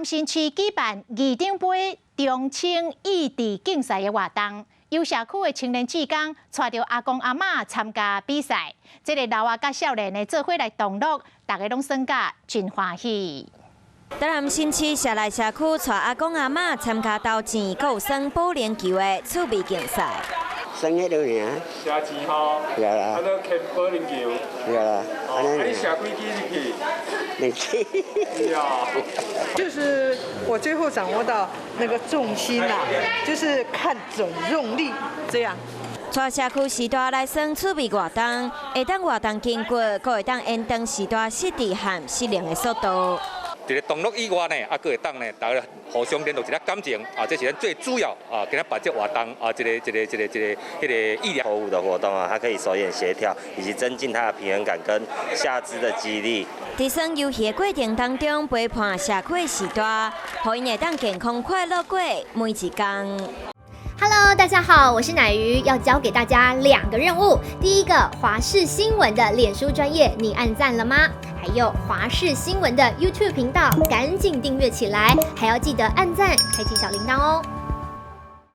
南新市舉辦議長盃中青益智競賽的活動，由社區的青年志工帶著阿公阿嬤參加比賽，這个老仔佮少年的做伙來同樂，大家攏耍甲真歡喜。台南新市社內社區帶阿公阿嬤參加投錢，閣有耍保齡球的趣味競賽。耍彼落爾，射錢吼，對啦，啊，閣牽保齡球，對啦，啊，你射幾支入去？兩支。就是我最後掌握到那個重心啦，就是看準用力這樣。帶社區序大來耍趣味活動，會當活動筋骨，閣會當延長序大失智和失能的速度。除了同樂以外呢，啊，閣會當呢，大家互相聯絡一下感情啊，這是咱最主要啊，今仔辦這活動啊，這個、這個、這個、這個、彼个意義。購物的活動啊，它可以手眼協調，以及增進他的平衡感跟下肢的肌力。佇耍遊戲的過程當中，陪伴社區的序大，予𪜶會當健康快樂過每一工。 Hello，大家好，我是乃瑜，要教給大家兩個任務。第一個，華視新聞的臉書專頁，你按讚了嗎？還有華視新聞的 YouTube 頻道，趕緊訂閱起來，還要記得按讚，開啟小鈴鐺哦。